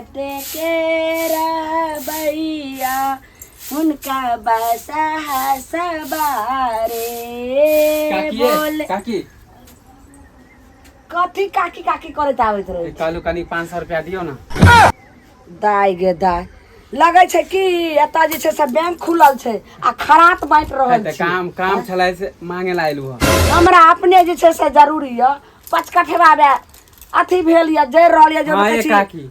खेत के रबैया हुनका बसहा सवारे। काकी ये, बोल। काकी। कथी काकी काकी करैत आबैत रहै? कहलू कनी 500 रुपया दियौ ने। दाय गे दाय, लगै छै कि एतऽ जे छै से बैंक खुलल छै आ खरात बाँटि रहल तऽ छै। काम काम छलै से मांगे ला एलू हँ। हमरा अपने जे छै से जरूरी यऽ, पचकठवा बे अथी भेल यऽ, जरि रहल यऽ जे हाँ देखै ये छी। काकी,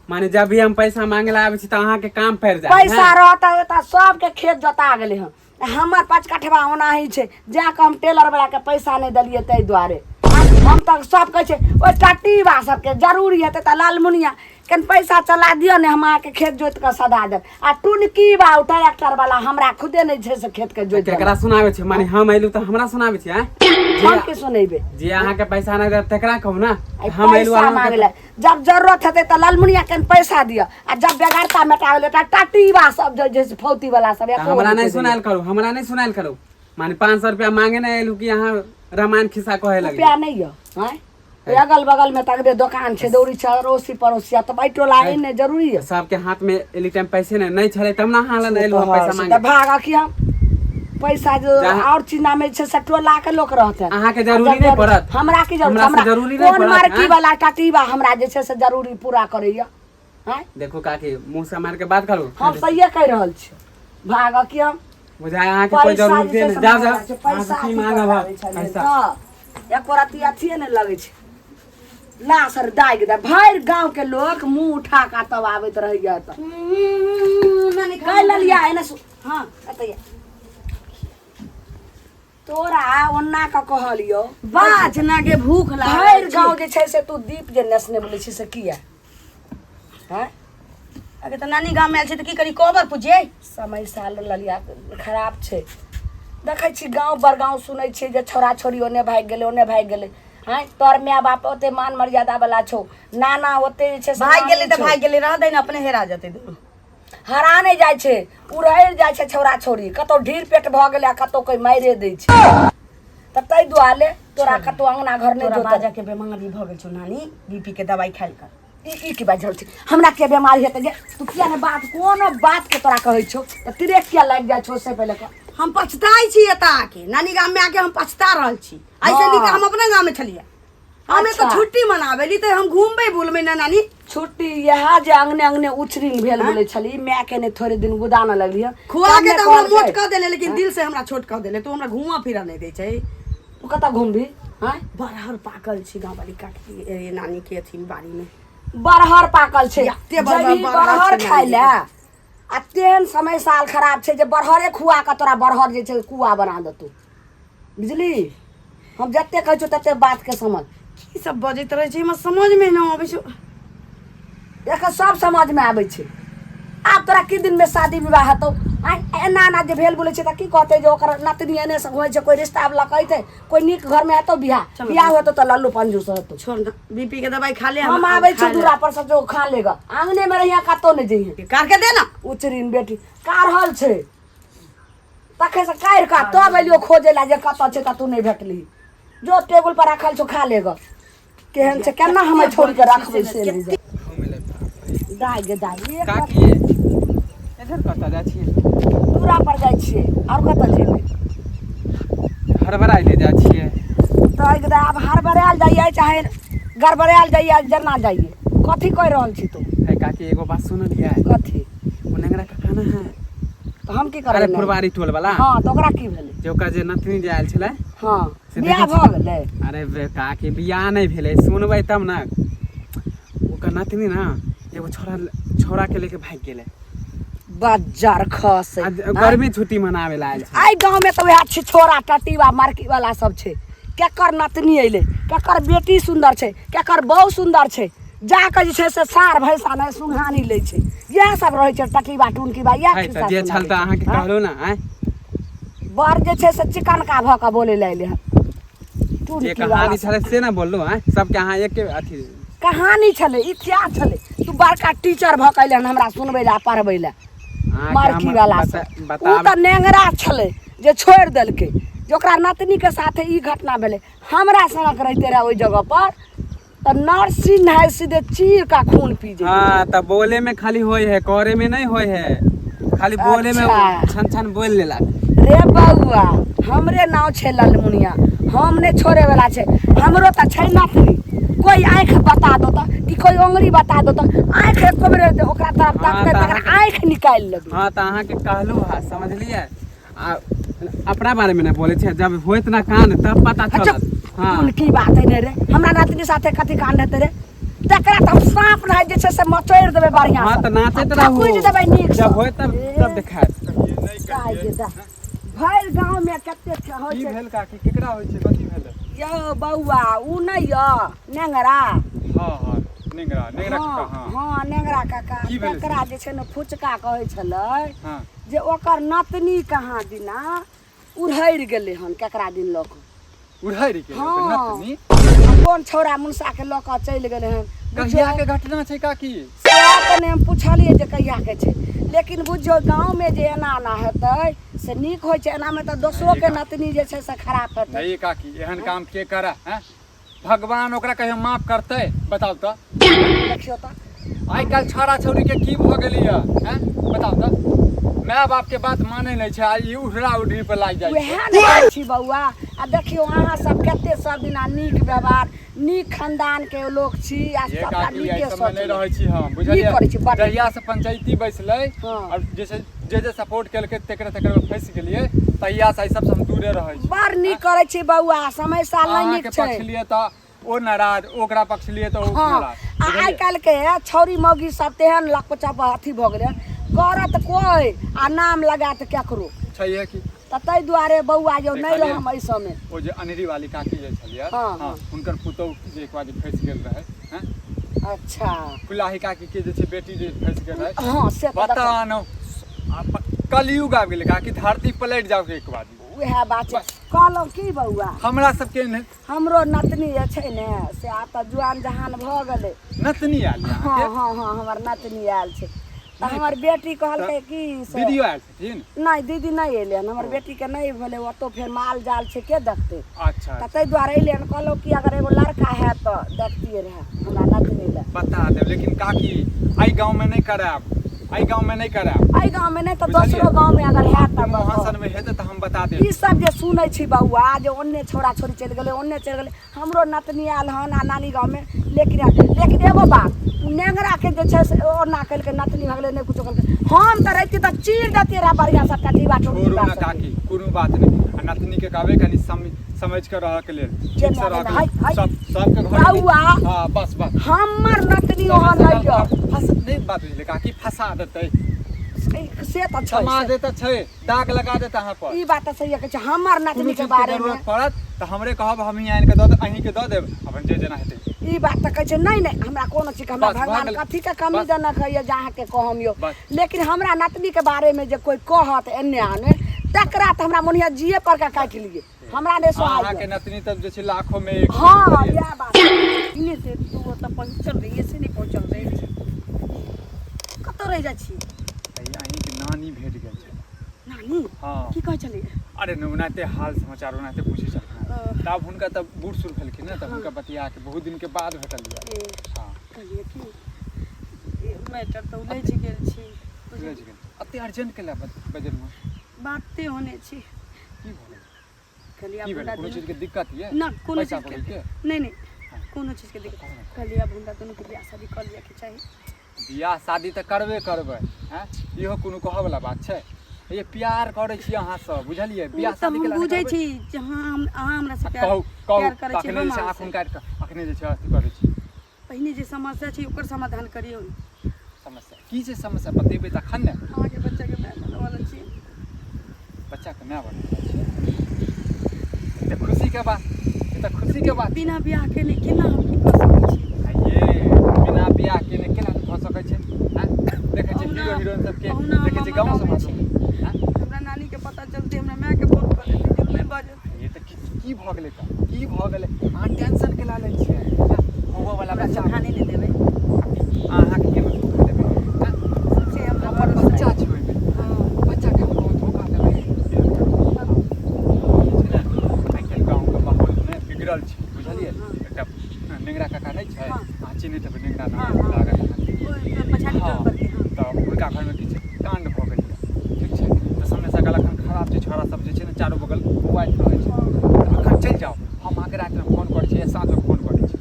माने जब भी हम पैसा मांगे ला आबै छी तऽ अहाँके काम पड़ि जाय। पैसा रहत तऽ सबके खेत जोता गेलै हँ, हमर 5 कठवा ओनाही छै। जा कऽ हम टेलर वाला के पैसा नहि देलियै ताहि दुआरे। हम तऽ सब कहै छै ओहि टटीबा सबके जरूरी हेतै तऽ लालमुनिया कनि पैसा चला दिअ ने, हम अहाँके खेत जोति कऽ सधा देब। आ टुनकी बा ओ ट्रैक्टर वाला हमरा खुदे नहि छै से खेतके जोति केकरा देलक। सुनाबै छै? माने हम एलू तऽ हमरा सुनाबै छै, आँय? हम की सुनेबै? जे अहाँके पैसा नहि देत तकरा कहू ने। आइ हम एलू पैसा अहाँके मांगे ला जब जरूरत हेतै तऽ लालमुनिया कनि पैसा दिअ, आ जब बेगरता मेटा गेलै तऽ टटीबा सब जे छै से फौती वाला सब तऽ एको हमरा गो नहि दै। सुनायल करू, हमरा नहि सुनायल करू। माने 500 रुपया मांगे नहि एलू कि अहाँ रामायण खिस्सा कहे लगे। रुपया नहि यऽ? आँय, ओहि अगल बगल में तकबे दोकान छै, दौड़ी छै अड़ोसी पड़ोसी, तऽ एहि टोला एने जरूरी यऽ? सबके हाथ में एली टाइम पैसे नहि नहि छलै तब ने अहाँ लग एलू हँ पैसा से मांगे। तऽ भाग की हम पैसा जो और चीज में छै से टोला के लोक रहते। अहाँके जरूरी नहि पड़त। हमरा की जरूरत? हमरा से हमरा जरूरी नहि कोन पड़त, मार्की आँय? वाला टटीबा हमरा जे छै से जरूरी पूरा करैया, आँय? देखू काकी, मुंह से मार के बात करू। हम सहिए कहि रहल छी, भाग की हम। बुझाय अहाँके कोई पैसा जरूरत जे छै नहि। से जाओ जाओ। मांगल छै, पैसा अहाँ से की अथी मांगब कराबै छलियै पैसा? तऽ एको रत्ती अथिए नहि लगै छै। लासर दागि दे, भरि गाँव के लोक मुंह उठा कऽ तब आबैत रहैया। तऽ कहि लेलियै एने हाँ। एतऽ तोरा ओन्ना कऽ कहलियौ। बाज ना गे, भूख लागल भरि छै। गाँव जे छै से तू दीप जे नेसने बोलै छी से किया हैं? अगे तऽ नानी गाम में आयल छै तऽ की करी, कोबर पूजियै? समय साल ललिया खराब छै। देखै छी गाँव बड़गाँव सुनै छियै जे छौड़ा छौड़ी ओने भागि गेलै, ओने भागि गेलै। आँय, तोहर माय बाप ओते मान मर्यादा वाला छौ, नाना ओते जे छै से भागि गेलै मानै तऽ छौ। भागि गेलै, रह दे ने, अपने हेरा जेतै दुनू। हरा नहि जाइ छै, उड़ैड़ जाइ छै छौड़ा छौड़ी। कतौ ढीर पेट भऽ गेलै आ कतौ कोइ मारिए दै छै। तऽ ताहि दुआरे तोरा कतौ अंगना घर नहि तोरा जोतल। बाजा के बेमारी भऽ गेल छौ नानी, बीपी के दवाई खाइल कर। ई की बाजि रहल छी? हमरा के बेमारी हेतै गे? तू किया ने बात कोनो बात के तोरा कहै छौ तऽ तिरेक किया लागि जाइ छौ से पहिले कह। हम पछताइ छी एतऽ आके, नानी गाम में आके हम पछता रहल छी। ऐसे नीक हम अपने गाम में छलियै। हम एतऽ छुट्टी मनाबेली तऽ हम घूमबै बुलबै ना नानी? छुट्टी इएह जे अंगने अंगने उछरिन भेल बोलै छली, माय के नहि थोड़े दिन गुदानऽ लगलियै। खुआ के तब ने तऽ हमरा कहलकै, मोट कऽ देले, लेकिन दिल से हमरा छोट कऽ देले। तू हमरा घूमऽ फिरऽ नहि दै छै। तू कतऽ घुमबी, आँय? बरहर पाकल छी गाँव वाली काकी ए, नानी के अथी बाड़ी में बरहर पाकल छै। एते बड़का जबी बरहर बरहर छै खाय नानी। लए आ तेहन समय साल खराब छै जे बरहरे खुआ कऽ तोरा बरहर जे छै कुआ बना देतौ, बुझली? हम जते कहै छियौ तते बात के समझ। की सब बजैत रहै छै, हमरा समझ में नहि अबै छै। एखन सब समझ में आबै छै। आब तोरा की दिन में शादी विवाह हेतौ? आँय, एना एना जे भेल बोलै छै तऽ की कहतै जे ओकर नतनी एने से होइ छै, कोइ रिश्ता वाला कहतै, कोइ नीक घर में हेतौ बियाह? चलो। बियाह हेतौ तऽ लल्लू पंजू से हेतौ। छोड़ ना, बीपी के दवाई खा ले। हम आबै छी दूरा पर से, जो खा लेगा। आंगने में रहिया, कतौ नहि जइहे। कार के दे ना। उचरिन बेटी काढ़ल छै तखन से काढ़ि कऽ तब एलियो खोजे ला जे कतऽ छै, तऽ तू नहि भेटली। जो टेबुल पर राखल छौ, खा लेगा। केहन छै, केना हम छोड़ि के रखबै से नहि जानि। घूमे ले बाप। दाय गे दाय, एक काकी ये, इधर कतऽ जाइ छियै? दूरा पर जाइ छियै, आओर कतऽ जेबै? हड़बड़ाइले जाइ छियै। तऽ एक आब हड़बड़ायल जाइए चाहे गड़बड़ायल जाइए, जेना जाइए, कथी कहि रहल छी तू? है काकी, एगो बात सुनलियै? कथी? ओ नेंगरा काका ना है। तऽ हम की करबै? अरे फुलवारी टोल वाला। हँ, तऽ ओकरा की भेलै? जे ओकर जे नतनी जे आयल छलै। से बियाह देखै भऽ गेलै? अरे बे काकी, बियाह नहि भेलै, सुनबै तब ने। ओकर नतनी ने एगो छोरा छोरा के लेके भागि गेलै। बज्जर खस। आ गर्मी छुट्टी मनावे ला आयल छै। एहि गाँवमे तऽ वएह छै, छोरा टटीवा मार्की वाला सब छै। केकर नतनी अयलै, केकर बेटी सुन्दर छै, केकर बहु सुन्दर छै, जाकऽ जे छै से सार भैंसा नहि सुनहानी लै छै। इएह सब रहै छै टटीवा टुनकीवा इएह है तऽ खिस्सा जे छल सुनाबै तऽ छै। अहाँके हँ? कहलहुँ ने आँय। बड़ जे छै से चिकनका भऽ कऽ बोलै लए अयलै हन। जे टुनकी कहानी वाला छलै से ने बोललहुँ आँय, सबके अहाँ एके अथी कहानी छलै, इतिहास छलै। तू बड़का टीचर भऽ कऽ अयलै हन हमरा सुनबै लए आ पढ़बै लए। अहाँके मार्की हम वाला सब ओ बताब। तऽ नेंगरा छलै जे छोड़ि देलकै, जे ओकरा नतनीके साथे ई घटना भेलै। हमरा सनक रहिते रहए ओहि जगह पर तऽ नर्सिंग है सीधे चीर का खून पी जेतै। हाँ तऽ बोले में खाली होय है, करे में नहीं होय है। खाली बोले में अच्छा। छन छन बोल लेलक। रे बौआ, हमरे नाव छै ललमुनिया, हम नहि छोड़े वाला छै। हमरो तऽ छै नतनी, कोई आँखि बता दो तऽ कि कोई ओंगरी बता दो तऽ आँखि एको बेर ओकरा तरफ हाँ, ताकतै तऽ तकरा आँखि निकालि लेबै। हाँ तऽ अहाँके कहलहुँ हा, समझलियै? आ अपना बारे में नहीं बोले छे, जब होइत ना कांड तब पता अच्छा, चलत। हाँ कोन की बात है रे, हमरा नातनी साथे कथी कांड हेतै रे? तकरा तऽ हम साँप रहै जे छै से मचोड़ि देबै बढ़िआँ हाँ सँ। तऽ नाचैत आ रहू, थकुचि देबै नीक जब सँ। होइत तब तब देखायत। गाय के दा। भरि गाँव मे कते होइ की छै। भेल काकी? केकरा होइ छै? कथी भेलै? यौ बौआ, उ नहि यऽ नेंगरा? हँ हँ, नेंगरा, नेंगरा हँ काका। हँ हँ, नेंगरा काका। की भेलै? तकरा जे छै ने फुचका कहै छलै हँ जे ओकर नतनी कहाँ दिना उड़हरि गेलै हन केकरा दिन लऽ कऽ। उड़हरि गेलै ओकर हँ। नतनी? आ कोन छौड़ा मुनसा के लऽ कऽ चलि गेलै हन। कहिया के घटना छै काकी? सएह तऽ नहि हम पुछलियै जे कहिया के छै, लेकिन बुझियौ गाँवमे जे एना एना हेतै से नीक होइ छै? एनामे तऽ दोसरोके नतनी जे छै से खराब हेतै। नहीं काकी, एहन काम के करे हैं? भगवान ओकरा कहियो माफ करतै? बताउ तऽ। देखियौ तऽ आइ काल्हि छौड़ा छौड़ी के की भऽ गेलैया हैं, बताउ तऽ? माय बाप के बात मानै नहि छै, आ ई उठरा उठरी पर लागि जाइ छै। उएह ने कहै छी बौआ। आ देखियौ अहाँ सब कते सब दिना नीक व्यवहार, नीक खानदान के लोक छी आ ये सबटा काकी, एहि नीके सबमे नहि सोच रहै छी हम, नीक बुझलियै? करै छी, बड नीक। जहिया से पंचायती बैसलै हँ। और जे जे जे सपोर्ट केलकै तेकरे तेकरे पर फँसि गेलियै, तहिया से एहि सबसँ हम दूरे रहै छी। बड़ नीक करै छी बौआ, समय साल नहि अहाँके नीक छै। पक्ष लिए तऽ ओ नाराज, ओकरा पक्ष लिए तऽ ओ हँ नाराज। आ आइ काल्हि के छौरी मौगी सब तेहन लकपचप अथी भऽ गेलै हन, करत कोइ आ नाम लगायत केकरो। छैहे की। तऽ ताहि दुआरे बौआ यौ नहि देखलियै? रहम एहि सबमे। ओ जे अनरी वाली काकी जे छलियै, हँ, हँ, हुनकर पुतहु जे एक बार जे फँसि गेल रहै हैं। अच्छा। कुलाही काकी के जे छै बेटी जे फँसि गेल रहै। हँ, से तऽ पता देखल। न आब कलयुग आबि गेलै काकी, धरती पलटि जाओ एक बार। उएह बात छै। बस। कहलहुँ की बौआ, हमरा सबके एहन हमरो नतनी जे छै ने से आब तऽ जुआन जहान भऽ गेलै। नतनी आयल यऽ हँ अहाँके? हँ हँ, हमर नतनी आयल छै। तऽ हमर बेटी कहलकै की से दीदियो आयल छथिन? नहि, दीदी नहि एलै हन। हमर बेटीके नहि भेलै, ओतौ फेर माल जाल छै, के देखतै? अच्छा। तऽ ताहि दुआरे एलै हन। कहलहुँ कि अगर एगो लड़का हैत तऽ देखतियै रहए हमरा नतनी लए। बता देब, लेकिन काकी एहि गाँवमे नहि करायब, एहि गाँवमे नहि करायब। एहि गाँवमे नहि तऽ बुझलियै? दोसरो गाँवमे अगर हैत तऽ कोनो बताउ। हसन हेतै तऽ हम बता देब। ई सब जे सुनै छी बौआ जे ओन्ने छौड़ा छौड़ी चलि गेलै, ओन्ने चलि गेलै, हमरो नतनी आयल हन आ नानी गाँवमे। लेकिन लेकिन एगो बात, ओ नेंगराके जे छै से ओना केलकै, नतनी भऽ गेलै, नहि कुछो केलकै। हम तऽ रहिती तऽ चीर दैतियै रहए बढ़िआँ सबटा टीबा छोड़ू टोटीबा ने सबके। काकी, कोनो बात नहि। आ नतनी के कहबै कनि समझ के रहऽ के लेल, जे ठीक से रहऽ के हाय, लेल। हाय। सब सबके घर बौआ। हाँ, बस बस। हमर नतनी ओहन नहि यऽ। फस नहि बात बुझलै काकी, फंसा देतै। से तऽ छै। समा देतै छै, दाग लगा देत अहाँ पर। ई बात तऽ सही कहै छै। हमर कोनो नतनी के चीज के बारे मे जरूरत पड़त तऽ हमरे कहब, हमही आनि के दऽ देब, अहीं के दऽ देब, अपन जे जेना हेतै। ई बात तऽ कहै छै। नहि नहि, हमरा कोनो चीज के हमरा बस, भऽ भगवान गेलै। कथी के कमी बस। देलक है जे अहाँके कहम यौ। बस। लेकिन हमरा नतनी के बारे मे जे कोइ कहत एन्ने आने, तकरा तऽ हमरा मोन होइए जिए पर के काटि लिए, हमरा नहि सोहाइ। अहाँके नतनी तब जे छै लाखों में एक। हँ, इएह बात। इने से तू ओतऽ पहुँचल रही, से नहि पहुँचल रही, कतऽ रहि जाइ छी? अहीँके नानी भेट गेल छै। नानी? हँ। की कहै छलियै? अरे नहि, ओनाहिते हाल समाचार ओनाहिते पूछै छलखिन ओ। तब हुनका तऽ बूढ़ सूढ़ भेलखिन ने, तऽ हुनका बतिया के बहुत दिनके बाद भेटल यऽ। ए, हँ। कहलियै कि मैटर तऽ उलझि गेल छी। बुझि गेल। एते अर्जेंट के लए बजेलहुँ? बाते होने छी। की भेलै? कहलियै की आब भेलै? हमरा कोनो दुनू चीजके दिक्कत यऽ? ना, कोनो पैसा चीजके कौड़ीके? नहि नहि, हँ। कोनो चीजके दिक्कत। कहू ने। कहलियै आब हमरा दुनूके बियाह शादी कऽ लिअके चाही। बियाह शादी तऽ करबे करबै हैं, इहो कोनो कहऽवला बात छै? ये प्यार करै छी अहाँ सब, बुझलियै? ओ बियाह तऽ शादी हम के बुझै करबै? छी जे हँ, हम अहाँ हमरासँ आ प्यार कहू कहू प्यार करै तऽ छी अखने हम जे छै अहाँसँ। आँख उन काटि कऽ अखने जे छै अथी करै छी। पहिने जे समस्या छै ओकर समाधान करियौ। समस्या की छै? समस्या बतेबै तखन ने। अहाँके बच्चाके माय बनवला छी। बच्चाके माय बनवला छी, ई तऽ खुशीके बात, ई तऽ खुशीके बात। बिना बियाह केने केना हम की कऽ सकै छी? आ ये बिना बियाह केने केना भऽ सकै छै? आँय? देखै छियै ओहुना हीरो हीरोइन सबके ओहुना हम देखै छियै मामा गाँव गाँवमे समाजमे। छी। आँय? हमरा नानीके पता चलतै, हमरा मायके फोन कऽ देतै, जुलमे भऽ जेतै। ये तऽ की की भऽ गेलै? तऽ की भऽ गेलै? अहाँ टेंशन केला लै छियै? आँय? होबऽ वाला हमरा बच्चा धोखा नहि ने देबै? अहाँके केना धोखा देबै? आँय? से हमरा हमर भरोसा बच्चा अइ। छै ओहिमे। हँ। बच्चाके हम कहूँ धोखा देबै? छै ने, आइ काल्हि गाँवके माहौलमे बिगड़ल छै, बुझलियै? हँ। एकटा नेंगरा काका नहि छै हाँ। अहाँ चिन्हैत हेबै नेंगरा हाँ, नाम हाँ। लागत अहाँके। ओहि पछाड़ी हाँ, टोल पर के हाँ तऽ हुनका घरमे किछु काण्ड भऽ गेल यऽ ठीक छै तऽ समय सकाल एखन खराब छै छौड़ा सब जे छै ने चारू बगल बौआइत रहै छै तऽ एखन चलि जाउ हम अहाँके रातिमे फोन करै छी या साँझमे फोन करै छी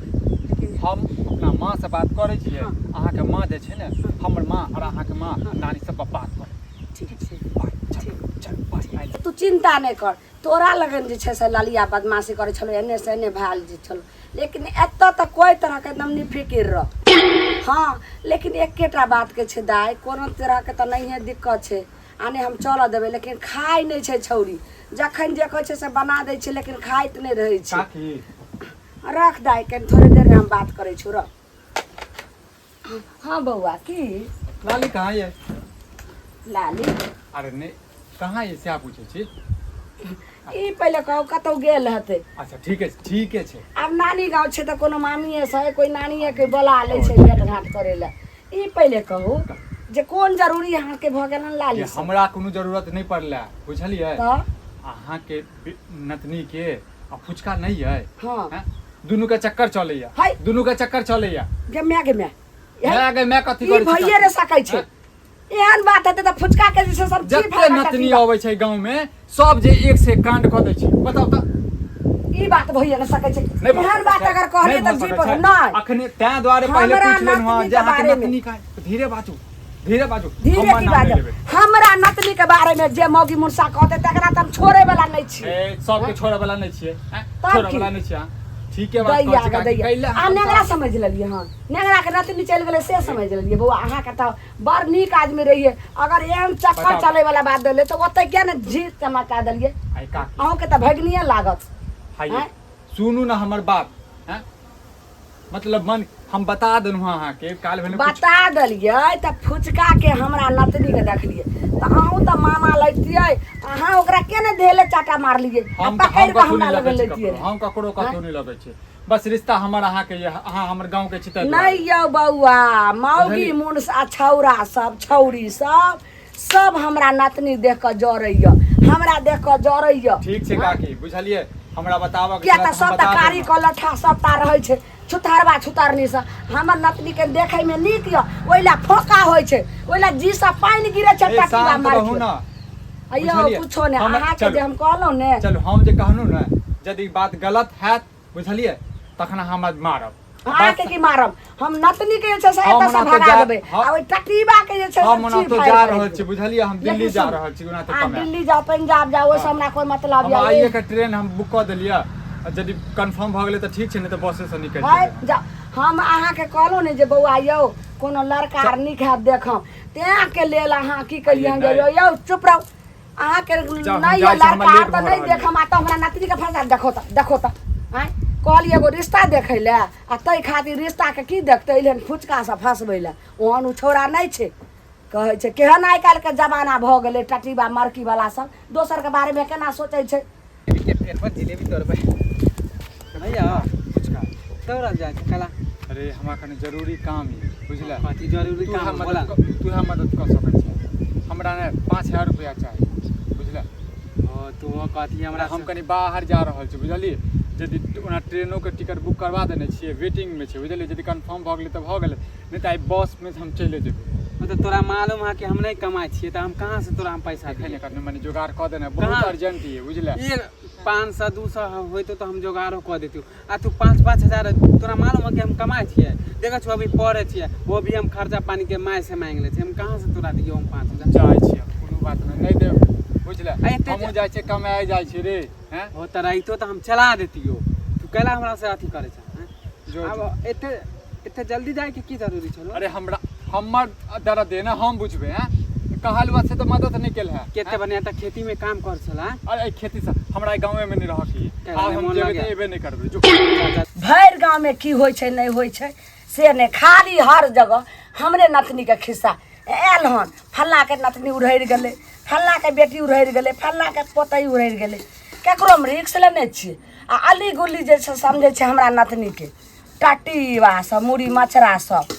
लेकिन हम अपना माँसँ बात करै छियै हाँ। अहाँके माँ जे छै ने हमर माँ आओर अहाँके माँ नानी सब बात करै ठीक छै बाय चल चल बाय आइ तू चिन्ता नहि कर तोरा लगन जे छै से ललिया बदमाशी करै छलो एन्ने से एन्ने भए जे छलो लेकिन एतऽ तऽ कोइ तरहके एकदम निफिकिर रह हँ लेकिन एकेटा बातके छै दाइ कोनो तरहके तऽ नहिए दिक्कत छै आ नहि हम चलऽ देबै लेकिन खाइ नहि छै छौरी जखन जे कहै छै से बना दै छै लेकिन खाइत नहि रहै छै काकी रख दाइ कनि थोड़े देरमे हम बात करै छी रख हँ बौआ की लाली कहाँ ये लाली अरे नहि कहाँ ये सएह पूछै छी ई पहिले कहू कतहु गेल हेतै अच्छा ठीके छै ठीके छै आब नानी गाँव छै तऽ कोनो मामिए से कोइ नानिए के बोला लै छै भेट घाट करै लए ई पहिले कहू जे कोन जरूरी अहाँके भऽ गेल हन लाली जे से हमरा कोनो जरूरत नहि पड़लै बुझलियै तऽ अहाँके नतनी के आ फुचका नहि अइ हँ हैं? दुनू के चक्कर चलैया है। दुनू के चक्कर चलैया गे माय गे माय माय गे माय कथी ई करै छै भइए रे सकै छै हैं? एहन बात हेतै तऽ फुचका के जे छै सब चीज जते नतनी अबै छै गाँव में सब जे एक से एक कांड कऽ दै छै बताउ तऽ ई बात भइए नहि सकै छै नहि भऽ एहन सकै बात छै। अगर कहलियै नहि तऽ भऽ जी सकै पर छै। नहि अखने तैं दुआरे पहिले हमरा पूछि लेलहुँ हँ नतनी जे के अहाँके बारेमे। नतनी का धीरे बाजू धीरे बाजू धीरे हमर की नाम नहि बाजब लेबै हमरा नतनी के बारे में जे मौगी मुनसा कहते तकरा तऽ हम छोड़े वाला नहि छी ए सबके छोड़े वाला नहि छियै हैं? तब छोड़े की? वाला नहि छियै अहाँ ठीके बात दैया कहै छी के काकी दैया कैला आ नेंगरा समझ लेलियै हँ नेंगरा के नतनी चलि गेलै से समझ लेलियै बौआ अहाँके तऽ बड़ नीक आदमी रहियै अगर एहन चक्कर बताउ। चलै वाला बात देलै तऽ ओतऽ किया ने झीर चमका देलियै आइ काकी अहूँके तऽ भगनिये लागत हाय आँय? सुनू ने हमर बात हैं? मतलब मन हम बता देलहुँ हँ अहाँके काल्हि भेने कुछ बता देलियै तऽ फुचका के हमरा नतनी के देखलियै तऽ अहूँ तऽ मामा लैतियै अहाँ ओकरा के ने धेले चाटा मारलियै आ हम पकड़ि हम कऽ कथू हमरा नहि लग लगै छी लैतियै ककरो हम ककरो कथू नहि लगै छी बस रिश्ता हमर अहाँके यऽ अहाँ हमर गाँव के छी ताहि दुआरे। नहि यौ बौआ मौगी बुझलियै? मुनस आ छौरा सब छौरी सब सब हमरा नतनी देख कऽ जरैया हमरा देख कऽ जरैया ठीक छै काकी बुझलियै हमरा बताबऽ के किया छलै तऽ तऽ हम सब तऽ बता कारी देलहुँ। कऽ लट्ठा सबटा रहै छै छुतहरबा छुतहरनी से हमर नतनी के देखै में नीक यऽ ओहि लए फोका होइ छै ओहि लए जी से पानि गिरै छै ए, टटीला शान्त मारि रहू के। ने अयौ बुझलियै? कुछो नहि अहाँके चलू। जे हम कहलहुँ ने चलू हम जे कहलहुँ ने यदि बात गलत हैत बुझलियै तखन अहाँ हमरा मारब अहाँके की मारब हम नतनी के जे छै से हम एतऽ से ओना तऽ भगा जा- देबै हम- आ ओहि टटीबा के जे छै से हम ओना चीर तो फाड़ि जा कऽ रहल राखि छी देबै। बुझलियै हम दिल्ली लेकिन जा सुन, रहल छी ओना तऽ अहाँ कमाए दिल्ली जाउ पंजाब जाउ ओहिसँ हाँ। हमरा कोइ मतलब हम यऽ आइए के ट्रेन हम बुक कऽ देलियै आ यदि कन्फर्म भऽ गेलै तऽ ठीक छै नहि तऽ बसे से निकलि है जेबै जा हम अहाँके कहलहुँ ने जे बौआ यौ कोनो लड़का आर नीक हैत देखम तेँ के लेल अहाँ की कहियै आइए जे नहि। यौ चुप रहू अहाँके जाउ, हम नहि जाइ यऽ छी, हमरा लड़का लेट तऽ भऽ नहि रहल देखम आ तऽ हमरा नतनीके फँसा देखो तऽ देखो तऽ आँय कहलियै एगो रिश्ता देखै लए आ ताहि खातिर रिश्ताके की देखतै एहन फुचकासँ फँसबै लए ओहन ओ छौड़ा नहि छै कहै छै केहन आइ काल्हिके जमाना भऽ गेलै टटीबा मरकीवला सब दोसरके बारेमे केना सोचै छै के पेड़ पर जिलेबी तोड़बै भैया फुचका तोड़ल जाइ छै कला अरे हमरा कनि जरूरी काम यऽ बुझले कथी जरूरी तू काम मदद बोला तू मदद कऽ सकै छी हमरा ने 5000 रुपया चाही बुझले ओ तू कथी हमरा हम कनि बाहर जा रहल छी बुझलियै यदि ओना ट्रेनोके टिकट बुक करवा देने छियै वेटिंगमे छै बुझलियै यदि कन्फर्म भऽ गेलै तऽ भऽ गेलै नहि तऽ आइ बसमे हम चलि जेबै मतलब तोरा मालूम है कि हम नहीं कमाए छियै तऽ हम कहाँ से तोरा हम पैसा एखन दियै कनि मनि जोगाड़ कऽ देना बहुत कहाँ? अर्जेंट ये बुझले एक 500 200 होइतो तऽ हम जोगाड़ो कऽ देतियौ आ तू 5-5 हजार तोरा मालूम है कि हम कमाए छियै देखै छौ अभी पढ़ै छियै वो भी हम खर्चा पानी के माय से मांगि लै छियै हम कहाँ से तोरा दियौ हम 5000 जाइ छियै कोनो बात नहि नहि देब बुझले आ एते हमहूँ जाइ छियै कमाए जाइ छियै रे हैं हो तऽ रहितो तऽ हम चला देतियौ तू कैला हमरा से अथी करै छह हैं? जो आब एते एते जल्दी जाइके की जरूरी छलो अरे हमरा हमर दर्द है ना हम बुझबै हैं कहल बात से तऽ मदद नहि केल है कते बढ़िया तऽ खेती में काम कर छला अरे एहि खेती से हमरा एहि गाँवे में नहीं रहऽ के काहे आब नहि हम मोन जेबै लागै? तऽ एबे नहि करबै जो भरि गाँवमे की होइ छै नहि होइ छै से नहि खाली हर जगह हमरे नतनीके खिस्सा आयल हन फल्लाँके नतनी उड़हरि गेलै फल्लाँके बेटी उड़हरि गेलै फल्लाँके पोतहि उड़हरि गेलै ककरो हम रिक्स लेने छियै आ अली गुली जे छै समझै छै हमरा नतनीके टटीबा सब मुड़ी मछरा सब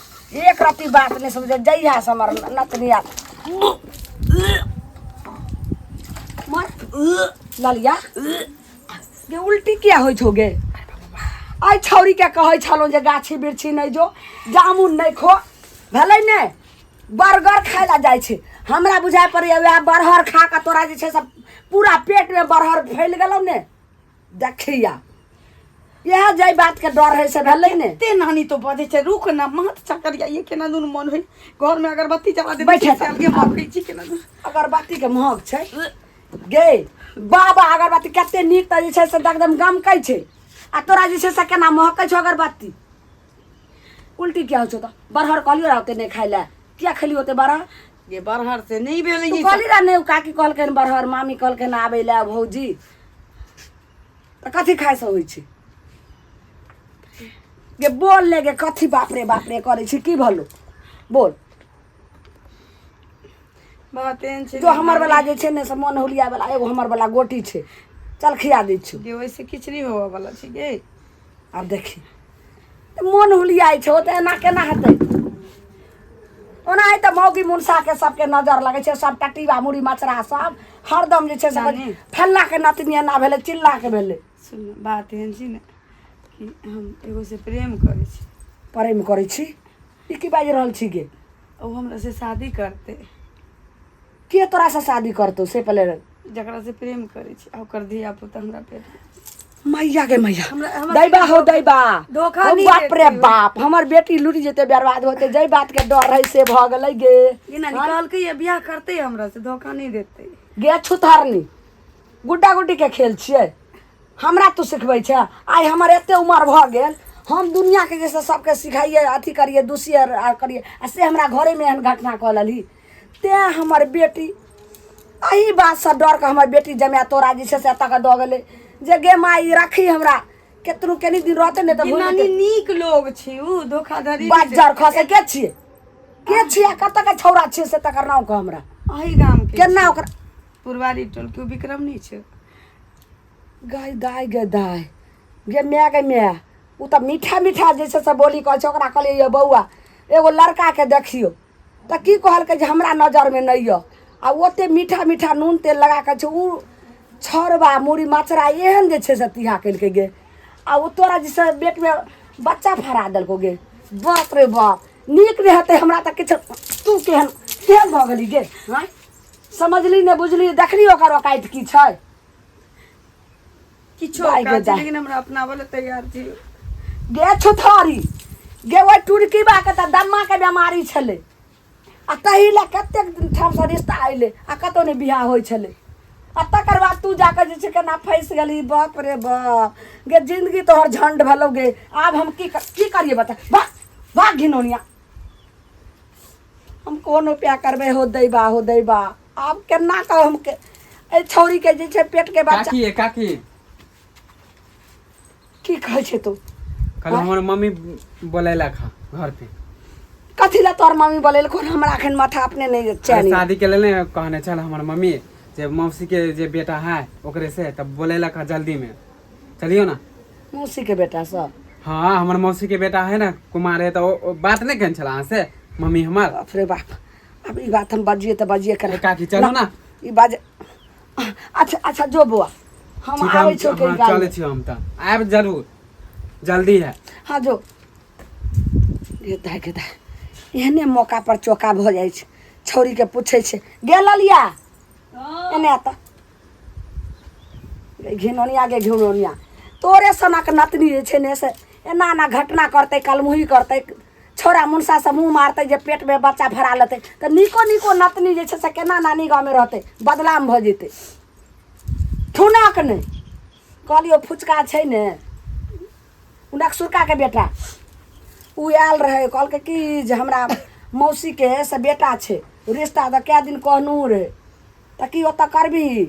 एक रत्ती बात नहि समझै जहिया से हमर नतनी आयल मर ललिया गे उल्टी किया होइ छौ गे एहि छौड़ीके कहै छलहुँ जे गाछी बिरछी नहि जो, जामुन नहि खो, भेलै ने बर्गर खाय लए जाइ छै। हमरा बुझाइ पड़ैए वएह बरहर खा कऽ तोरा जे छै से पूरा पेटमे बरहर फैल गेलौ ने। देखिया इएह जाहि बातके डर है से भेलै ने। एते नानी तो बजै छै, रुक ना, माथ चक्कर जाइए केना दुनू मन होइ। घर में अगरबत्ती जला दे बैठे से अलगे महकै छी केना दुनू। अगरबत्तीके महक छै गे बाबा, अगरबत्ती कते नीक तऽ जे छै से एकदम गमकै छै, आ तोरा जे छै से केना महकै छौ अगरबत्ती। उल्टी किया होइ छौ? तऽ बरहर कहलियो रह ओते नहि खाइ लए, किया खेलियो ओते बरहर? गे बरहर से नहि भेलै। तू कहली रह ने, काकी कहलकनि बरहर, मामी कहलकनि आबै लए भौजी, तऽ कथी खाइ से होइ छै गे? बोल ले गे, कथी बाप रे बाप रे करै छी? की भलो बोल। बात एहन छै जो हमर वाला जे छै ने से मन हुलिया वाला एगो हमर वाला गोटी छै, चल खिया दै छियौ। गे ओहिसे किछु नहि होबऽ वाला छै गे। आब देखी तऽ मोन हुलियाइ छौ तऽ एना केना हेतै? ओना तऽ मौगी मुनसाके सबके नजर लगै छै, सब टटीबा मुड़ी मचरा सब हरदम जे छै से नानी। फल्ला के नतनी एना भेलै, चिल्ला के भेलै। सुन, बात एहन छै ने कि हम एगो से प्रेम करै छी। प्रेम करै छी? ई की बाजि रहल छी गे? ओ हमरा से शादी करतै। के तोरा से शादी करतौ से पहिले? जकरा से प्रेम करै छी, आ ओकर धिया पुता हमरा पेट में। मैया गे मैया, हमरा दैबा हो दैबा, धोखा हो नहि बाप रे देतै। बाप, हमर बेटी लुटि जेतै, बर्बाद होतै, जाहि बात के डर रहै से भऽ गेलै गे। ये नानी कहलकै ये बियाह करतै हमरा से, धोखा नहि देतै। गे छुतहरनी, गुड्डा गुड्डी के खेल छियै? हमरा तू सिखबै छै? आइ हमर एते उमर भऽ गेल, हम दुनियाके जे से सबके सिखाइए, अथी करिए, दुसिए आ करिए, आ से हमरा घरेमे एहन घटना कऽ लेलही। तेँ हमर बेटी एहि बातसँ डर कऽ हमर बेटी जमाए तोरा जे छै से एतऽ कऽ दऽ गेलै जे गे माय रखी हमरा, केतनो कनी दिन रहतै ने तऽ ये भूलि नानी जेतै। नीक लोग छी, उ धोखाधड़ी नहि बज्जर खसे के छियै, के छियै, कतऽ के छौड़ा छियै से तकर नाम कह हमरा। अही गाम के केना ओकरा पुरवारी टोल के उ विक्रम नहि छै? गाय दाय गे दाय गे माय गे माय, ओ तऽ मीठा मीठा जे छै से बोली कहै छै। ओकरा कहलियै यौ बौआ, एगो लड़काके देखियौ, तऽ की कहलकै जे हमरा नजरमे नहि यऽ। आ ओते मीठा मीठा नून तेल लगा कऽ छै ओ छौड़बा मुड़ी मचरा एहन जे छै से तिहा केलकै गे, आ ओ तोरा जे छै पेटमे बच्चा फड़ा देलकौ गे। बाप रे बाप, नीक नहि हेतै हमरा तऽ किछु। तू केहन केहन भऽ गेली गे? आँय, समझली नहि बुझली, देखली ओकर औकाति की छै? किछो दाइ गे औकात छै, दाइ। लेकिन हमरा अपनाबऽ लए तैयार छी। गे छुथारी गे, ओहि टुरकीबा के तऽ दम्मा के बेमारी छलै, आ तही लए कतेक दिन ठामसँ रिश्ता अयलै आ कतहु नहि बियाह होइ छलै, आ तकर बाद तू जाकऽ जे छै केना फँसि गेली। बाप रे बाप गे, जिंदगी तोहर झंड भेलौ गे। आब हम की की करियै बता? भाग भाग घिनौनिया, हम कोन उपाय करबै? हो दैबा, हो दैबा, आब केना कऽ हम के एहि छौड़ीके जे छै पेटके बच्चा। काकी ए काकी। की कहै छै तू? कल हमर मम्मी बोलेलक हँ घर पे। कथी लए तोहर मम्मी बोलेलखुन? हमरा एखन माथा अपने नहि अरे चैन यऽ। शादी के लेल ने कहने छल हमर मम्मी जे मौसी के जे बेटा है ओकरे से, तब बोलेलक हँ जल्दी में चलियो ना। मौसी के बेटा सब? हाँ, हमर मौसी के बेटा है ना, कुमार है, तो ओ बात नहीं कहने छल अहाँ से मम्मी हमर। बाप रे बाप, अब ई बात हम बजिए तऽ बजिए ए काकी, चलू ना। ई बाज। अच्छा अच्छा, जो बौआ, हम ठीक है, आबै छौ। हाँ, चलै छी हम तऽ आयब जरूर, जल्दी है। हाँ जो। गे दाय गे दाय, एहने मौका पर चौका भऽ जाइ छै। छौड़ीके पूछै छै। गे ललिया, एने आ तऽ। घिनौनिया गे घिनौनिया, तोरे सनक नतनी जे छै ने से एना एना घटना करतै, कलमुही करतै, छौड़ा मुनसा से मुँह मारतै, जे पेटमे बच्चा भरा लेतै तऽ नीको नीको नतनी जे छै से केना नानी गाँवमे रहतै, बदलाम भऽ जेतै। ठुनक नहि कहलियौ, फुचका छै ने हुनक सुरकाके बेटा, ओ आयल रहै, कहलकै कि जे हमरा मौसीके से बेटा छै, रिश्ता तऽ कए दिन कहनू रहै, तऽ की ओतऽ करबही?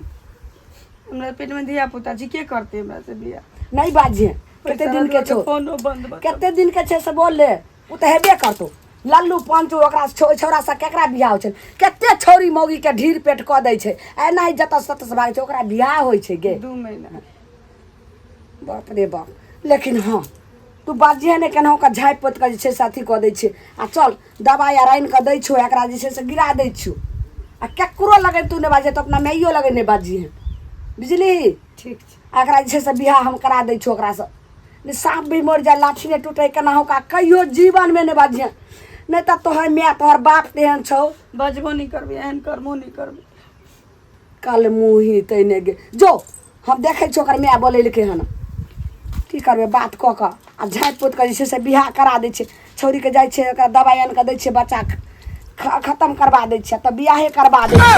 हमरा पेट में धिया पुता छै, के करतै हमरा से बियाह? नहि बाजिहे। कते दिन के छौ? फोनो बंद बा। कते दिन के छै से बोल ले। ओ तऽ हेबे करतौ। लल्लू पंचू ओकरा छौड़ा से केकरा बियाह होइ छै? कते छौड़ी मौगी के ढीर पेट कऽ दै छै, एना ही जतऽ सतऽ से भागै छै, ओकरा बियाह होइ छै गे? 2 महीना। बाप रे बाप, लेकिन हँ तू बाजिहे नहि, केनाहु कऽ झाँपि पोति कऽ जे छै से अथी कऽ दै छियै, आ चल दबाइ आर आनि कऽ दै छियौ, एकरा जे छै से गिरा दै छियौ, आ केकरो लगन तू नहि बाजिहे, तऽ अपना माइयो लगन नहि बाजिहे, बुझलिही? ठीक छै। आ एकरा जे छै से बियाह हम करा दै छियौ ओकरासँ। ने साँप भी मरि जाए लाठी नहि टूटे केनाहु का कहियो जीवनमे नहि बाजिहे नहि तऽ तोहर माय तोहर बाप तेहन छौ। बजबो नहि करबै, एहन करबो नहि करबै। कल मुँही तैने गे जो, हम देखै छियै ओकर माय बोलेलकै हन। की करबै, बात कऽ कऽ आ झाँपि पोति कऽ जे छै से बियाह करा दै छियै छौड़ीके। जाइ छियै ओकरा दबाइ आनि कऽ दै छियै, बच्चा खतम करबा दै छियै, तऽ बियाहे करबा दै छियै।